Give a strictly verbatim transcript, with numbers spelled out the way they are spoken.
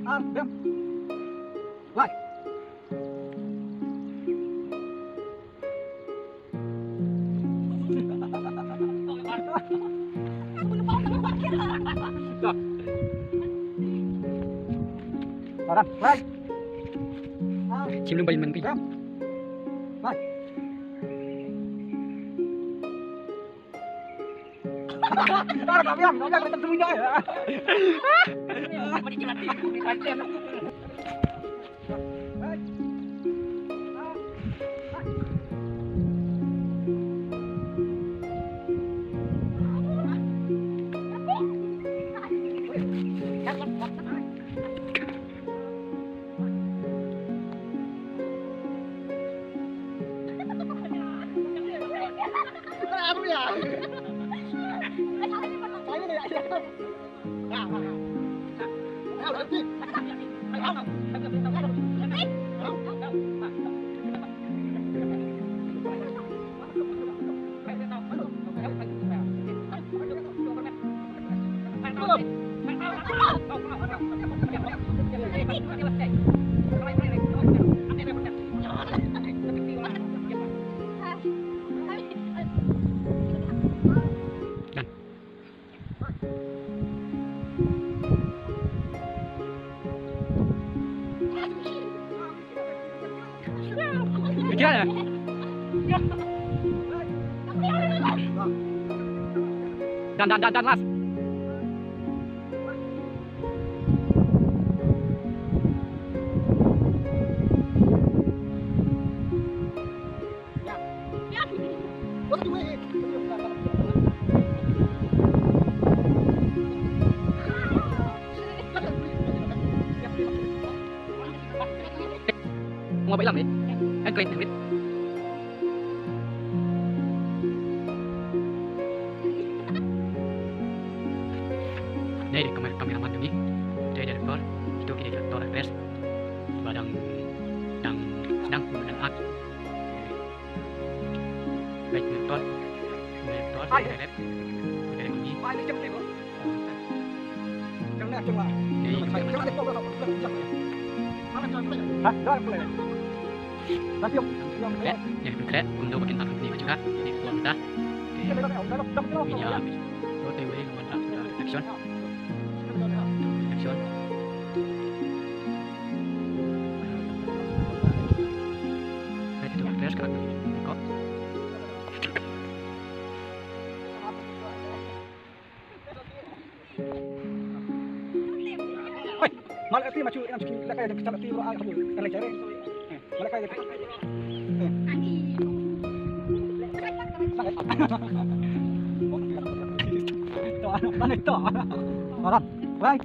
Ar, bem. Lai. Ar, lai. Chim lum bai man pi. Bem. Lai. Dan, dan, dan, dan, last. Ngua ba ilam ni. Kan kren ni. Ni dei kamera, kameraman jong ngi. Dei director, ito ki dei director, actress. Ba dang, dang, dang, dang act. Baik, director. Director, direct. Direct jong ngi. Ïa pynkreh, kumno ba kin act hangne ba jaka. Ïa pynkreh, kumno ba kin act hangne ba jaka. Ïa pynkreh. Ïa, ïa, ïa, action. Action. Ïa, ïa, ïa, ïa. Hei, ma leh ti ma chu, ïa, chu leh kai jong ka leh ti ro ai ka bu. Kan leh kai. Hei, ma leh kai jong ka. Hei. To, to, to. Maran. Bye.